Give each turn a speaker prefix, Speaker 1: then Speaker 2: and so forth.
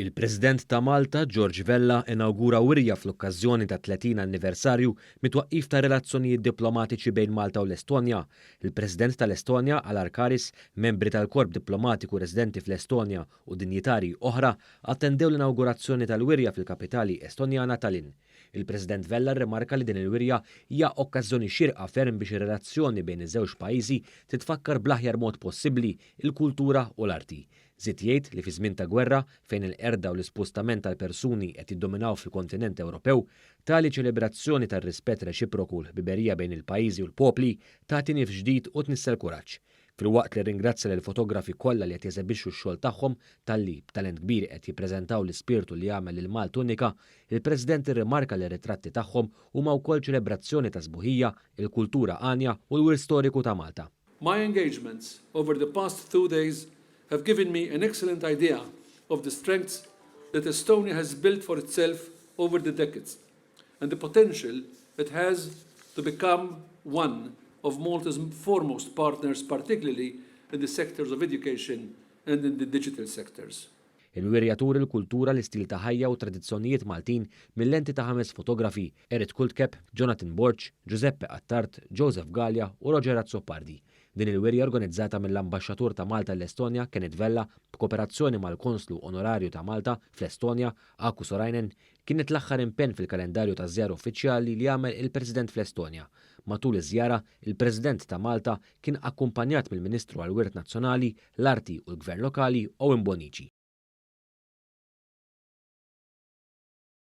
Speaker 1: Il-President ta' Malta, George Vella, inawgura wirja fl-okkażjoni tat-30 anniversarju mit-twaqqif ta' relazzjonijiet diplomatiċi bejn Malta u l-Estonja. Il-President tal-Estonja, Alar Karis, membri tal-Korp Diplomatiku residenti fl-Estonja u dinjitarji oħra attendew l-inawgurazzjoni tal-wirja fil-kapitali Estonjana Tallinn. Il-President Vella rrimarka li din il-wirja hija okkażjoni xierqa ferm biex ir-relazzjoni bejn iż-żewġ pajjiżi titfakkar bl-aħjar mod possibbli il-kultura u l-arti. Żied jgħid li fi żmien ta' gwerra, fejn il-qerda u l-ispustament tal-persuni qed jiddominaw fil-kontinent Ewropew, tali ċelebrazzjoni tar-rispett reċiproku u l-ħbiberija bejn il-pajjiżi u l-popli tagħti nifs ġdid u tnissel kuraġġ. Filwaqt li rringrazzja lill-fotografi kollha li qed jeżebixxu x-xogħol tagħhom talli b'talent kbir qed jippreżentaw l-ispirtu li jagħmel lil Malta unika, il-President irrimarka li r-ritratti tagħhom huma wkoll ċelebrazzjoni tas-sbuħija, il-kultura għanja u l-wirt storiku ta' Malta.
Speaker 2: My engagements over the past 2 days have given me an excellent idea of the strengths that Estonia has built for itself over the decades and the potential it has to become one of Malta's foremost partners, particularly in the sectors of education and in the digital sectors.
Speaker 1: Il-wirja turi l-kultura, l-istil ta' ħajja u tradizzjonijiet Maltin mill-lenti ta' ħames fotografi: Erit Kultkep, Jonathan Borg, Giuseppe Attard, Joseph Gallia u Roger Azzopardi. Din il-wirja, organizzata mill-Ambaxxatur ta' Malta l-Estonja, Kenneth Vella, b'kooperazzjoni mal-Konslu Onorarju ta' Malta fl-Estonja, Aku Sorainen, kienet l-aħħar impenn fil-kalendarju ta' żjara uffiċjali li għamel il-President fl-Estonja. Matul iż-żjara, il-President ta' Malta kien akkumpanjat mill-Ministru għall-Wirt Nazzjonali, l-Arti u l-Gvern Lokali, Owen Bonnici.